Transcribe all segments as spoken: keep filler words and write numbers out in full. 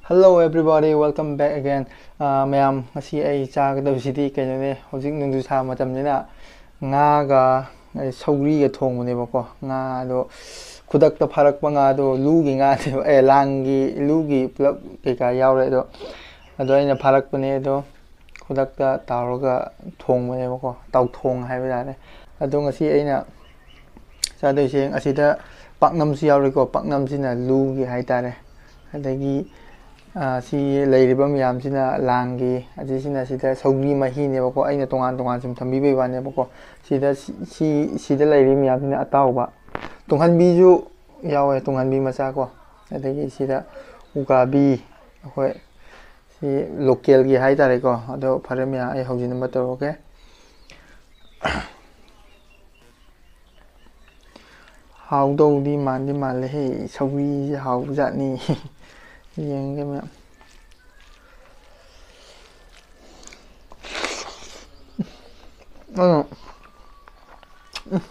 Hello everybody, welcome back again. ꯑꯥ, ꯃꯌꯥꯝ, ꯉꯁꯤ ꯑꯩ ꯆꯥꯒꯗꯕꯁꯤꯗꯤ ꯀꯩꯅꯣꯅꯦ, ꯍꯧꯖꯤꯛ ꯅꯣꯡꯖꯨ ꯊꯥ ꯃꯇꯝꯅꯤꯅ ꯉꯥꯒ, ꯑꯩ, ꯁꯧꯒ꯭ꯔꯤꯒ ꯊꯣꯡꯕꯅꯦꯕꯀꯣ꯫ ꯉꯥꯗꯣ ꯈꯨꯗꯛꯇ ꯐꯥꯔꯛꯄ ꯉꯥꯗꯣ, ꯂꯨꯒꯤ ꯉꯥꯅꯦꯕ, ꯑꯦ, ꯂꯥꯡꯒꯤ, ꯂꯨꯒꯤ ꯄꯨꯂꯞ ꯀꯩꯀꯥ ꯌꯥꯎꯔꯦ ꯑꯗꯣ꯫ ꯑꯗꯣ ꯑꯩꯅ ꯐꯥꯔꯛꯄꯅꯦ ꯑꯗꯣ꯫ ꯈꯨꯗꯛꯇ ꯇꯥꯎꯔꯒ ꯊꯣꯡꯕꯅꯦꯕꯀꯣ, ꯇꯥꯎꯊꯣꯡ ꯍꯥꯏꯕ ꯇꯥꯔꯦ꯫ ꯑꯗꯣ ꯉꯁꯤ ꯑꯩꯅ ꯆꯥꯗꯣꯏꯁꯦ ꯑꯁꯤꯗ ꯄꯥꯛꯅꯝꯁꯨ ꯌꯥꯎꯔꯤꯀꯣ, ꯄꯥꯛꯅꯝꯁꯤꯅ ꯂꯨꯒꯤ ꯍꯥꯏꯇꯥꯔꯦ꯫ ꯑꯗꯒꯤ, ꯑ, ꯁꯤ ꯂꯩꯔꯤꯕ ꯃꯌꯥꯝꯁꯤꯅ ꯂꯥꯡꯒꯤ, ꯑꯁꯤꯁꯤꯅ ꯁꯤꯗ ꯁꯧꯒ꯭ꯔꯤ ꯃꯍꯤꯅꯦꯕꯀꯣ, ꯑꯩꯅ ꯇꯣꯉꯥꯟ ꯇꯣꯉꯥꯟ ꯁꯨꯝ ꯊꯝꯕꯤꯕꯩ ꯋꯥꯅꯦꯕꯀꯣ꯫ ꯁꯤꯗ ꯁꯤ, ꯁꯤ, ꯁꯤꯗ ꯂꯩꯔꯤꯕ ꯃꯌꯥꯝꯁꯤꯅ ꯑꯇꯥꯎꯕ꯫ ꯇꯨꯡꯍꯟꯕꯤꯁꯨ ꯌꯥꯎꯋꯦ, ꯇꯨꯡꯍꯟꯕꯤ ꯃꯆꯥ ꯀꯣ꯫ ꯑꯗꯒꯤ ꯁꯤꯗ ꯎꯀꯥꯕꯤ, ꯑꯩꯈꯣꯏ ꯁꯤ ꯂꯣꯀꯦꯜꯒꯤ ꯍꯥꯏꯇꯥꯔꯦꯀꯣ꯫ ꯑꯗꯣ ꯐꯔꯦ ꯃꯌꯥꯝ, ꯑꯩ ꯍꯧꯖꯤꯟꯅꯕ ꯇꯧꯔꯒꯦ꯫ ꯍꯥꯎꯗꯧꯗꯤ ꯃꯥꯟꯗꯤ ꯃꯥꯜꯂꯦꯍꯦ, ꯁꯧꯒ꯭ꯔꯤꯁꯦ ꯍꯥꯎꯕꯖꯥꯠꯅꯤ꯫ ꯌꯦꯡꯒꯦ ꯃꯌꯥꯝ꯫ ꯑꯗꯣ, ꯎꯝ,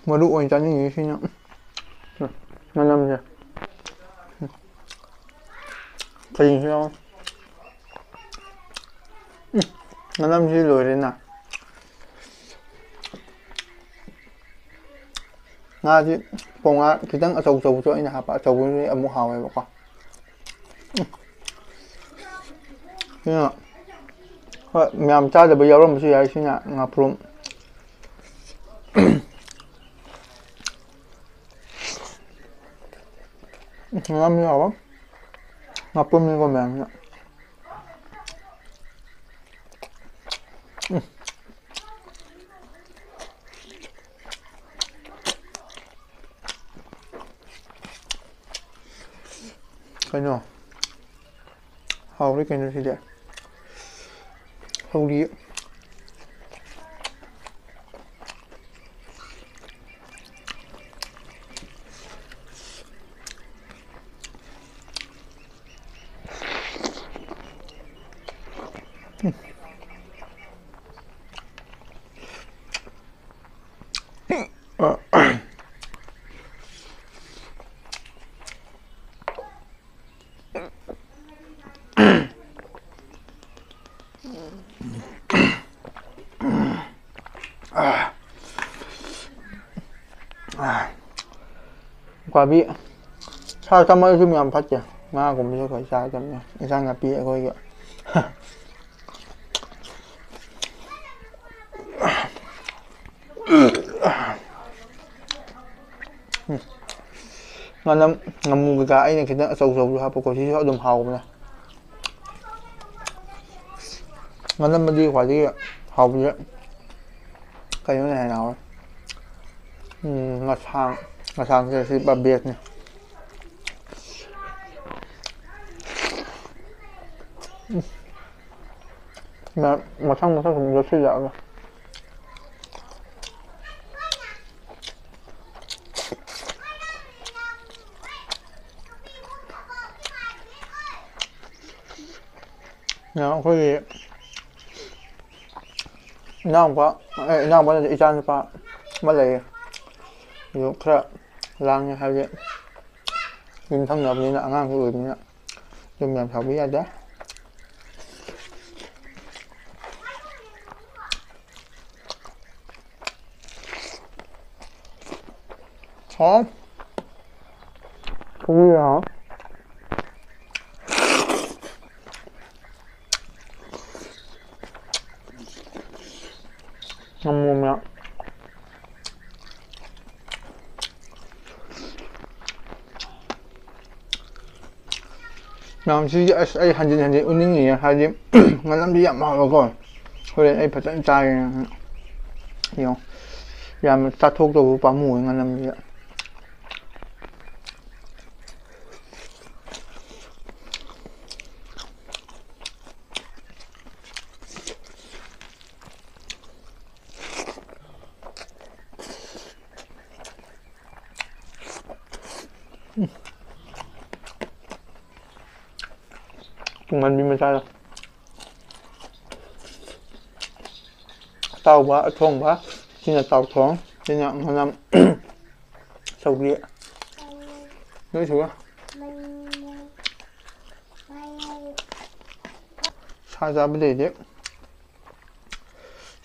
ꯃꯔꯨ ꯑꯣꯏꯅ ꯆꯥꯅꯤꯡꯉꯤꯁꯤꯅ, ꯎꯝ, ꯃꯅꯝꯁꯦ꯫ ꯎꯝ꯫ ꯀꯔꯤꯁꯨ ꯌꯥꯎꯋꯦ꯫ ꯎꯝ, ꯃꯅꯝꯁꯤ ꯂꯣꯏꯔꯦꯅ꯫ ꯉꯥꯁꯤ ꯄꯧꯉꯥ ꯈꯤꯇꯪ ꯑꯆꯧ ꯑꯆꯧꯕꯁꯨ ꯑꯩꯅ ꯍꯥꯞꯄ, ꯑꯆꯧꯕꯗꯨꯗꯤ ꯑꯃꯨꯛ ꯍꯥꯎꯋꯦꯕꯀꯣ꯫ ꯎꯝ꯫ ꯁꯤꯅ, ꯍꯣꯏ, ꯃꯌꯥꯝ ꯆꯥꯗꯕ ꯌꯥꯎꯔꯝꯕꯁꯨ ꯌꯥꯏ꯫ ꯁꯤꯅ ꯉꯥꯄ꯭ꯔꯨꯝ꯫ ꯎꯝ, ꯉꯥ ꯌꯥꯎꯕ ꯉꯥꯄ꯭ꯔꯨꯝꯅꯤꯀꯣ ꯃꯌꯥꯝꯁꯤꯅ꯫ ꯎꯝ꯫ ꯀꯩꯅꯣ? ꯍꯥꯎꯔꯦ ꯀꯩꯅꯣ ꯁꯤꯗꯤ꯫ ꯍꯧꯔꯤ꯫ ꯄꯥꯕꯤ ꯁꯥ ꯆꯥꯃꯜꯂꯁꯨ ꯌꯥꯝ ꯐꯠꯇꯦ꯫ ꯉꯥꯒꯨꯝꯕꯁꯨ ꯑꯩꯈꯣꯏ ꯆꯥꯒꯗꯕꯅꯦ꯫ ꯏꯟꯁꯥꯡ ꯅꯥꯄꯤ ꯑꯩꯈꯣꯏꯒꯤ ꯎꯝ꯫ ꯉꯥꯅꯝ, ꯉꯥꯃꯨ ꯀꯩꯀꯥ ꯑꯩꯅ ꯈꯤꯇꯪ ꯑꯆꯧ ꯑꯆꯧꯕꯁꯨ ꯍꯥꯞꯄꯀꯣ꯫ ꯁꯤꯁꯨ ꯑꯗꯨꯝ ꯍꯥꯎꯕꯅꯦ꯫ ꯉꯥꯅꯝꯕꯗꯤ ꯈ꯭ꯋꯥꯏꯗꯒꯤ ꯍꯥꯎꯕꯁꯦ ꯀꯩꯅꯣꯅ ꯍꯦꯟꯅ ꯍꯥꯎꯋꯦ꯫ ꯎꯝ, ꯉꯁꯥꯡ, ꯉꯁꯥꯡꯁꯦ ꯁꯤ ꯄꯨꯔꯥ ꯕꯦꯁꯅꯤ꯫ ꯎꯝ꯫ ꯃ-, ꯃꯊꯪ ꯃꯊꯪ ꯁꯨꯝ ꯌꯣꯠꯁꯤꯜꯂꯛꯑꯒ꯫ ꯅ ꯑꯩꯈꯣꯏꯒꯤ ꯏꯅꯥꯎꯄꯥ, ꯑꯦ, ꯏꯅꯥꯎꯄꯥ ꯅꯠꯇꯦ, ꯏꯆꯥꯅꯨꯄꯥ ꯑꯃ ꯂꯩꯌꯦ꯫ ꯑꯗꯨ ꯈꯔ ꯂꯥꯡꯉꯦ, ꯍꯥꯏꯕꯗꯤ ꯌꯨꯝꯊꯪꯅꯕꯅꯤꯅ, ꯑꯉꯥꯡꯁꯨ ꯑꯣꯏꯕꯅꯤꯅ꯫ ꯑꯗꯨꯝ ꯌꯥꯝ ꯁꯥꯎꯕ ꯌꯥꯗꯦ꯫ ꯍꯥꯎ꯫ ꯁꯧꯒ꯭ꯔꯤ ꯍꯥꯎ꯫ ꯉꯥꯃꯨ ꯃꯌꯥꯝ꯫ ꯃꯌꯥꯝꯁꯤꯗꯤ ꯑꯁ ꯑꯩ ꯍꯟꯖꯤꯟ ꯍꯟꯖꯤꯟ ꯎꯠꯅꯤꯡꯉꯤꯌꯦ, ꯍꯥꯏꯗꯤ ꯉꯥꯅꯝꯗꯤ ꯌꯥꯝ ꯍꯥꯎꯕꯀꯣ꯫ ꯍꯣꯔꯦꯟ ꯑꯩ ꯐꯖꯅ ꯆꯥꯒꯦ꯫ ꯌꯦꯡꯉꯣ, ꯌꯥꯝꯅ ꯆꯥꯊꯣꯛꯇꯧꯕ ꯄꯥꯝꯃꯨꯏ ꯉꯥꯅꯝꯁꯤꯗꯤ꯫ ꯇꯨꯡꯍꯟꯕꯤ ꯃꯆꯥꯗꯣ꯫ ꯑꯇꯥꯎꯕ ꯑꯊꯣꯡꯕ꯫ ꯁꯤꯅ ꯇꯥꯎꯊꯣꯡ, ꯁꯤꯅ ꯉꯥꯅꯝ꯫ ꯁꯧꯒ꯭ꯔꯤ꯫ ꯂꯣꯏ ꯁꯨꯔꯦ꯫ ꯁꯥ ꯆꯥꯕꯗꯩꯗꯤ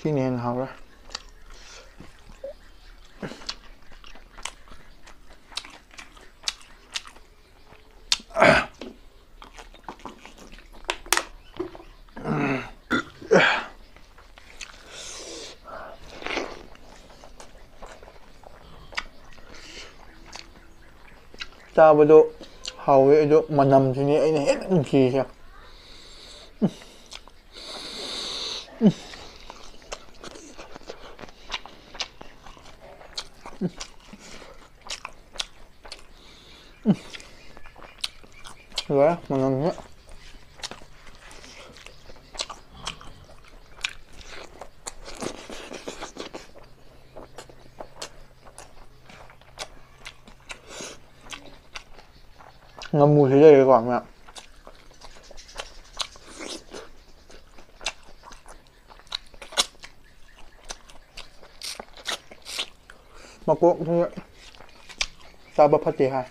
ꯁꯤꯅ ꯍꯦꯟꯅ ꯍꯥꯎꯔꯦ꯫ ꯆꯥꯕꯗꯣ ꯍꯥꯎꯋꯦ, ꯑꯗꯣ ꯃꯅꯝꯁꯤꯅꯤ ꯑꯩꯅ ꯍꯦꯟꯅ ꯅꯨꯡꯁꯤꯔꯤꯁꯦ꯫ ꯂꯣꯏꯔꯦ ꯃꯅꯝꯁꯦ꯫ ꯉꯥꯃꯨꯁꯤ ꯂꯩꯔꯦꯀꯣ ꯃꯌꯥꯝ꯫ ꯃꯀꯣꯛꯁꯤ ꯆꯥꯕ ꯐꯠꯇꯦ ꯍꯥꯏ꯫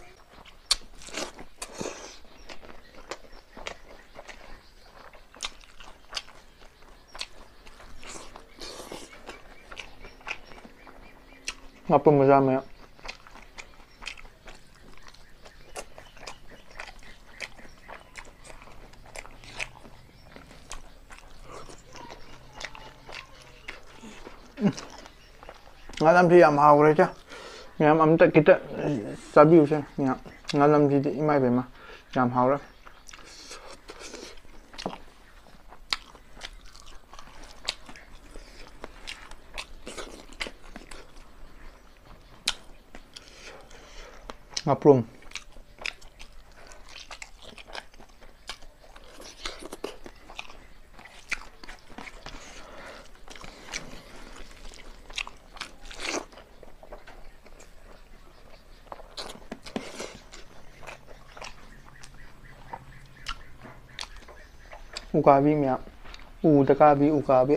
ꯉꯥꯄ꯭ꯔꯨꯝ ꯃꯆꯥ ꯃꯌꯥꯝ꯫ ꯉꯥꯅꯝꯁꯤ ꯌꯥꯝ ꯍꯥꯎꯈ꯭ꯔꯦ ꯏꯆꯦ꯫ ꯃꯌꯥꯝ ꯑꯝꯇ ꯈꯤꯇ ꯆꯥꯕꯤꯌꯨꯁꯦ꯫ ꯃꯌꯥꯝ ꯉꯥꯅꯝꯁꯤꯗꯤ ꯏꯃꯥ ꯏꯕꯦꯝꯃ ꯌꯥꯝ ꯍꯥꯎꯔꯦ꯫ ꯉꯥꯄ꯭ꯔꯨꯝ꯫ ꯎꯀꯥꯕꯤ ꯃꯌꯥꯝ꯫ ꯎꯗ ꯀꯥꯕꯤ ꯎꯀꯥꯕꯤ꯫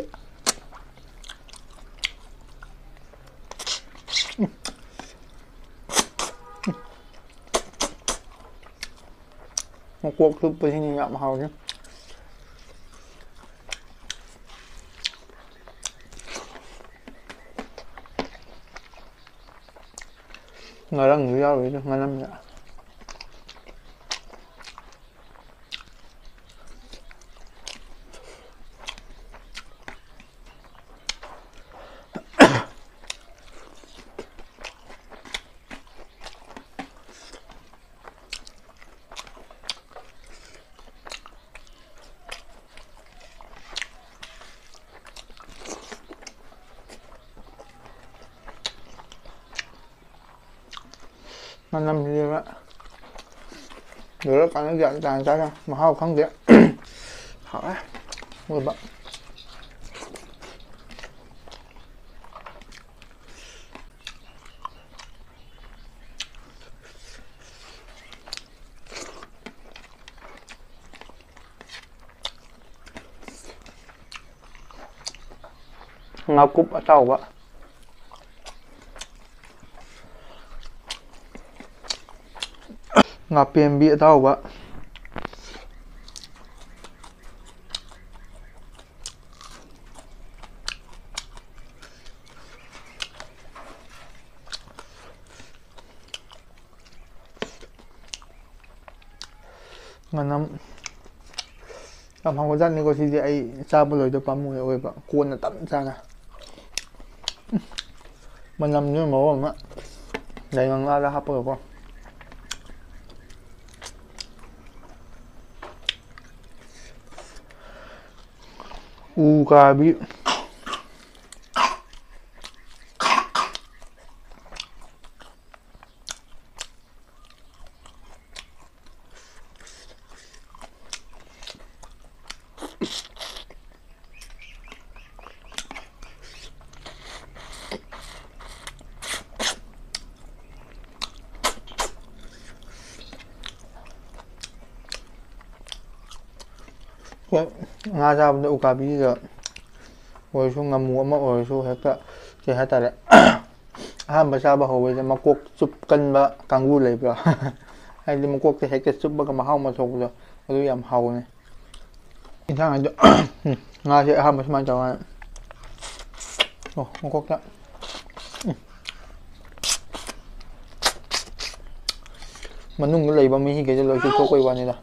ꯃꯀꯣꯛ ꯆꯨꯞꯄꯁꯤꯅꯤ ꯌꯥꯝ ꯍꯥꯎꯔꯤ꯫ ꯉꯥꯔꯪꯁꯨ ꯌꯥꯎꯔꯤꯗ ꯉꯥꯅꯝꯗ꯫ ꯃꯅꯝꯁꯤꯗꯤꯕ ꯂꯣꯏꯔꯀꯥꯟꯗ ꯒ꯭ꯌꯥꯟ ꯇꯥꯅ ꯆꯥꯔꯦ꯫ ꯃꯍꯥꯎ ꯈꯪꯗꯦ꯫ ꯍꯥꯎꯔꯦ꯫ ꯂꯣꯏꯕ꯫ ꯉꯥꯀꯨꯞ ꯑꯇꯥꯎꯕ꯫ ꯉꯥꯄꯦꯝꯕꯤ ꯑꯇꯥꯎꯕ꯫ ꯃꯅꯝ ꯌꯥꯝ ꯍꯥꯎꯕꯖꯥꯠꯅꯤꯀꯣ꯫ ꯁꯤꯗꯤ ꯑꯩ ꯆꯥꯕ ꯂꯣꯏꯗꯣꯏ ꯄꯥꯝꯃꯨꯏ ꯑꯣꯏꯕ, ꯀꯣꯟꯅ ꯇꯞ ꯆꯥꯅ꯫ ꯃꯅꯝꯗꯨꯅ ꯃꯔꯣꯜ ꯑꯃ, ꯂꯩꯉꯪꯂꯥꯗ ꯍꯥꯞꯄꯒꯀꯣ꯫ ꯎꯀꯥꯕꯤ꯫ ꯍꯣꯏ, ꯉꯥ ꯆꯥꯕꯗ ꯎꯀꯥꯕꯤꯁꯤꯗ ꯑꯣꯏꯔꯁꯨ, ꯉꯥꯃꯨ ꯑꯃ ꯑꯣꯏꯔꯁꯨ, ꯍꯦꯛꯇ ꯀꯩ ꯍꯥꯏꯇꯥꯔꯦ, ꯑꯍꯥꯟꯕ ꯆꯥꯕ ꯍꯧꯕꯁꯦ ꯃꯀꯣꯛ ꯆꯨꯞꯀꯟꯕ ꯀꯥꯡꯕꯨ ꯂꯩꯕ꯭ꯔꯥ? ꯍꯥꯏꯗꯤ ꯃꯀꯣꯛꯇ ꯍꯦꯛꯇ ꯆꯨꯞꯄꯒ ꯃꯍꯥꯎ ꯑꯃ ꯊꯣꯛꯄꯗꯣ, ꯑꯗꯨ ꯌꯥꯝ ꯍꯥꯎꯕꯅꯦ꯫ ꯏꯟꯁꯥꯡ ꯍꯥꯏꯗꯣ, ꯎꯝ, ꯉꯥꯁꯦ ꯑꯍꯥꯟꯕ ꯁꯨꯃꯥꯏꯅ ꯇꯧꯔꯒ, ꯑꯣ, ꯃꯀꯣꯛꯇ, ꯎꯝ, ꯃꯅꯨꯡꯗ ꯂꯩꯕ ꯃꯍꯤꯈꯩꯗꯣ ꯂꯣꯏ ꯆꯨꯞꯊꯣꯛꯄꯩ ꯋꯥꯅꯤꯗ꯫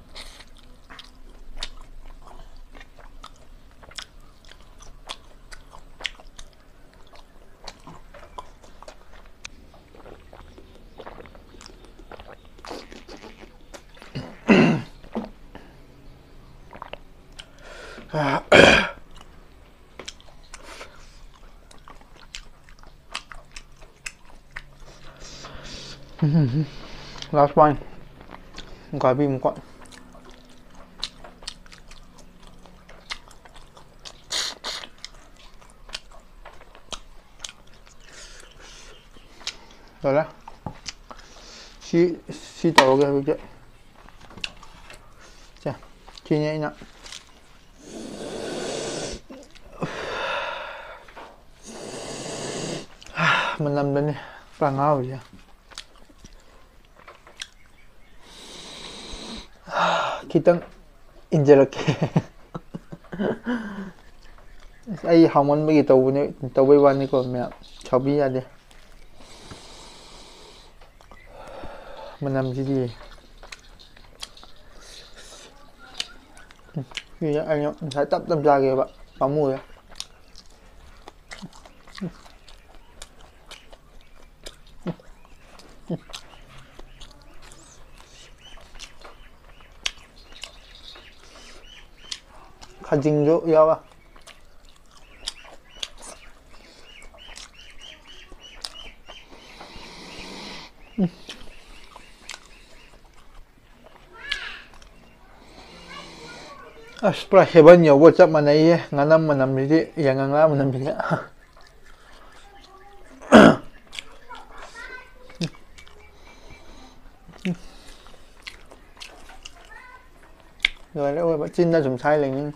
Last one. ꯒꯥꯕꯤ ꯑꯃꯨꯛꯀ꯫ ꯂꯣꯏꯔꯦ꯫ ꯁꯤ, ꯁꯤ ꯇꯧꯔꯒꯦ ꯍꯧꯖꯤꯛꯇꯤ꯫ ꯁꯦ, ꯁꯤꯅꯤ ꯑꯩꯅ ꯃꯅꯝꯗꯅꯤ ꯄꯨꯔꯥ ꯉꯥꯎꯔꯤꯁꯦ꯫ ꯈꯤꯇꯪ ꯏꯟꯖꯔꯛꯀꯦ꯫ ꯑꯁ, ꯑꯩ ꯍꯥꯎꯃꯟꯕꯒꯤ ꯇꯧꯕꯅꯦ, ꯇꯧꯕꯩ ꯋꯥꯅꯤꯀꯣ ꯃꯌꯥꯝ, ꯁꯥꯎꯕꯤ ꯌꯥꯗꯦ꯫ ꯃꯅꯝꯁꯤꯗꯤ꯫ ꯁꯤꯁꯦ ꯑꯩꯅ ꯉꯁꯥꯏ ꯇꯞ ꯇꯞ ꯆꯥꯒꯦꯕ, ꯄꯥꯝꯃꯨꯔꯦ꯫ ꯈꯖꯤꯡꯁꯨ ꯌꯥꯎꯋꯦ꯫ ꯑꯁ, ꯄꯨꯔꯥ heaven ꯌꯧꯕ ꯆꯞ ꯃꯥꯟꯅꯩꯌꯦ꯫ ꯉꯥꯅꯝ ꯃꯅꯝꯁꯤꯗꯤ, ꯌꯥꯏꯉꯪꯂꯥ ꯃꯅꯝꯁꯤꯗꯤ꯫ ꯂꯣꯏꯔꯦ ꯑꯣꯏꯕ, ꯆꯤꯟꯗ ꯁꯨꯝ ꯁꯥꯏ ꯂꯩꯅꯤꯡ꯫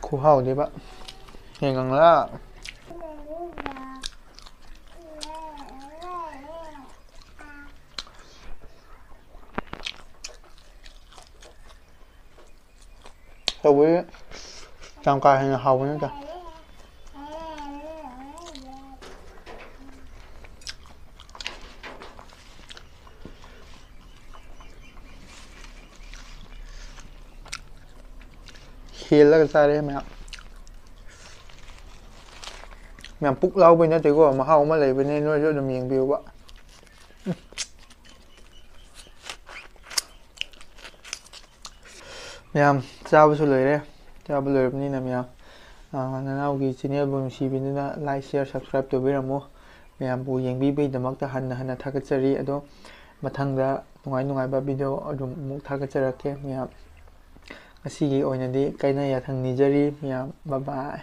ꯈꯨꯍꯥꯎꯗꯤꯕ꯫ ꯌꯥꯏꯉꯪꯂꯥ꯫ ꯇꯧꯕꯗꯤ ꯌꯥꯝ ꯀꯥ ꯍꯦꯟꯅ ꯍꯥꯎꯕ ꯅꯠꯇꯦ꯫ ꯍꯦꯜꯂꯒ ꯆꯥꯔꯦ ꯃꯌꯥꯝ꯫ ꯃꯌꯥꯝ ꯄꯨꯛ ꯂꯥꯎꯕꯩ ꯅꯠꯇꯦꯀꯣ, ꯃꯍꯥꯎ ꯑꯃ ꯂꯩꯕꯅꯦ, ꯅꯣꯏꯁꯨ ꯑꯗꯨꯝ ꯌꯦꯡꯕꯤꯌꯨꯕ꯫ ꯃꯌꯥꯝ ꯆꯥꯕꯁꯨ ꯂꯣꯏꯔꯦ꯫ ꯆꯥꯕ ꯂꯣꯏꯔꯕꯅꯤꯅ ꯃꯌꯥꯝ ꯅꯅꯥꯎꯒꯤ ꯆꯦꯅꯦꯜꯕꯨ ꯅꯨꯡꯁꯤꯕꯤꯗꯨꯅ ꯂꯥꯏꯛ, ꯁꯤꯌꯔ, ꯁꯕꯁꯀ꯭ꯔꯥꯏꯕ ꯇꯧꯕꯤꯔꯝꯃꯨ꯫ ꯃꯌꯥꯝꯕꯨ ꯌꯦꯡꯕꯤꯕꯒꯤꯗꯃꯛꯇ ꯍꯟꯅ ꯍꯟꯅ ꯊꯥꯒꯠꯆꯔꯤ꯫ ꯑꯗꯣ ꯃꯊꯪꯗ ꯅꯨꯡꯉꯥꯏ ꯅꯨꯡꯉꯥꯏꯕ ꯚꯤꯗꯤꯑꯣ ꯑꯗꯨꯝ ꯑꯃꯨꯛ ꯊꯥꯒꯠꯆꯔꯛꯀꯦ ꯃꯌꯥꯝ꯫ ꯉꯁꯤꯒꯤ ꯑꯣꯏꯅꯗꯤ ꯀꯥꯏꯅ ꯌꯥꯊꯪ ꯅꯤꯖꯔꯤ ꯃꯌꯥꯝ꯫ ꯕꯥꯏ ꯕꯥꯏ꯫